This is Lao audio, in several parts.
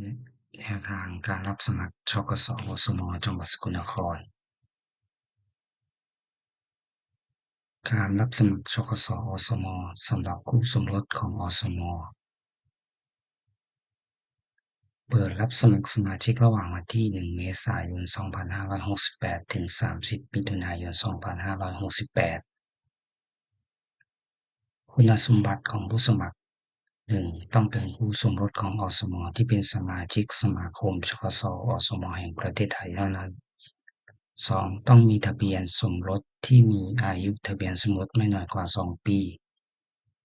ແນວທາງການຮັບສະໝັກ ຊກສ ອສມ ຈັງຫວັດສະກົນນະຄອນ. ການຮັບສະໝັກ ຊກສ ອສມ ສຳລັບຄູ່ສົມລົດຂອງ ອສມ ເປີດຮັບສະໝັກສະມາຊິກລະຫວ່າງວັນທີ ໜຶ່ງ ເມສາຍົນ ສອງພັນຫ້າຮ້ອຍຫົກສິບແປດ ເຖິງ ສາມສິບ ມິຖຸນາຍົນ ສອງພັນຫ້າຮ້ອຍຫົກສິບແປດ. ຄຸນສົມບັດຂອງຜູ້ສະໝັກ ໜຶ່ງ ຕ້ອງເປັນຄູ່ສົມລົດຂອງ ອສມ ທີ່ເປັນສະມາຊິກສະມາຄົມ ຊກສ ອສມ ແຫ່ງປະເທດໄທເທົ່ານັ້ນ. ສອງ ຕ້ອງມີທະບຽນສົມລົດທີ່ມີອາຍຸທະບຽນສົມລົດໄມ່ໜ້ອຍກວ່າສອງປີ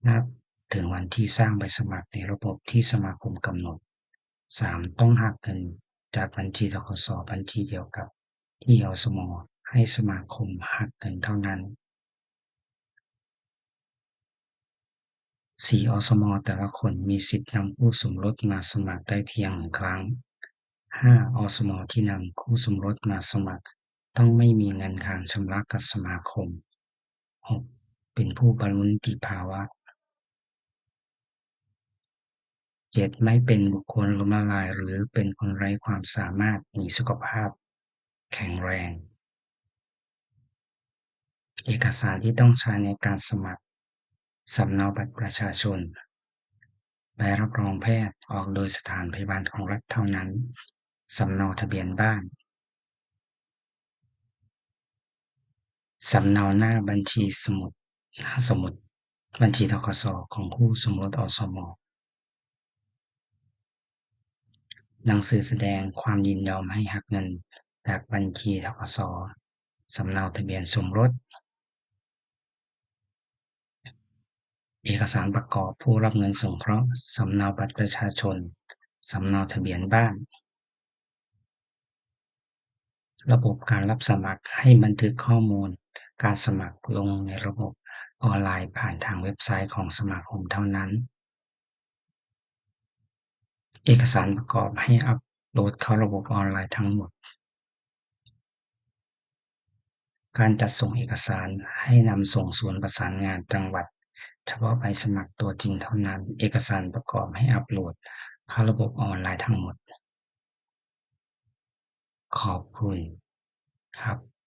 ນັບເຖິງວັນທີ່ສ້າງໃບສະໝັກໃນລະບົບທີ່ສະມາຄົມກຳນົດ. ສາມ ຕ້ອງຫັກເງິນຈາກບັນຊີ ທກສ ບັນຊີດຽວກັບທີ່ ອສມ ໃຫ້ສະມາຄົມຫັກເງິນເທົ່ານັ້ນ. ສີ່ ອສມ ແຕ່ລະຄົນມີສິດນຳຄູ່ສົມລົດມາສະໝັກໄດ້ພຽງໜຶ່ງຄັ້ງ. ຫ້າ ອສມ ທີ່ນຳຄູ່ສົມລົດມາສະໝັກ ຕ້ອງໄມ່ມີເງິນຄ້າງຊຳລະກັບສະມາຄົມ. ຫົກ ເປັນຜູ້ບັນລຸນິຕິພາວະ. ເຈັດ ໄມ່ເປັນບຸກຄົນລົ້ມລະລາຍ ຫຼື ເປັນຄົນໄຮ້ຄວາມສາມາດ, ມີສຸຂະພາບແຂງແຮງ. ເອກະສານທີ່ຕ້ອງໃຊ້ໃນການສະໝັກ: ສຳເນົາບັດປະຊາຊົນ, ໃບຮັບຮອງແພດອອກໂດຍສະຖານພະຍາບານຂອງລັດເທົ່ານັ້ນ, ສຳເນົາທະບຽນບ້ານ, ສຳເນົາໜ້າບັນຊີສະໝຸດ, ໜ້າສະໝຸດບັນຊີ ທກສ ຂອງຄູ່ສົມລົດ ອສມ, ໜັງສືສະແດງຄວາມຍິນຍອມໃຫ້ຫັກເງິນຈາກບັນຊີ ທກສ, ສຳເນົາທະບຽນສົມລົດ, ເອກະສານປະກອບຜູ້ຮັບເງິນສົງເຄາະ, ສຳເນົາບັດປະຊາຊົນ, ສຳເນົາທະບຽນບ້ານ. ລະບົບການຮັບສະໝັກໃຫ້ບັນທຶກຂໍ້ມູນການສະໝັກລົງໃນລະບົບອອນລາຍຜ່ານທາງເວັບໄຊຂອງສະມາຄົມເທົ່ານັ້ນ. ເອກະສານປະກອບໃຫ້ອັບໂຫຼດເຂົ້າລະບົບອອນລາຍທັງໝົດ. ການຈັດສົ່ງເອກະສານໃຫ້ນຳສົ່ງສູນປະສານງານຈັງຫວັດ ສະເພາະໃບສະໝັກຕົວຈິງເທົ່ານັ້ນ. ເອກະສານປະກອບໃຫ້ອັບໂຫຼດເຂົ້າລະບົບອອນລາຍທັງໝົດ. ຂອບຄຸນ. ຮັບ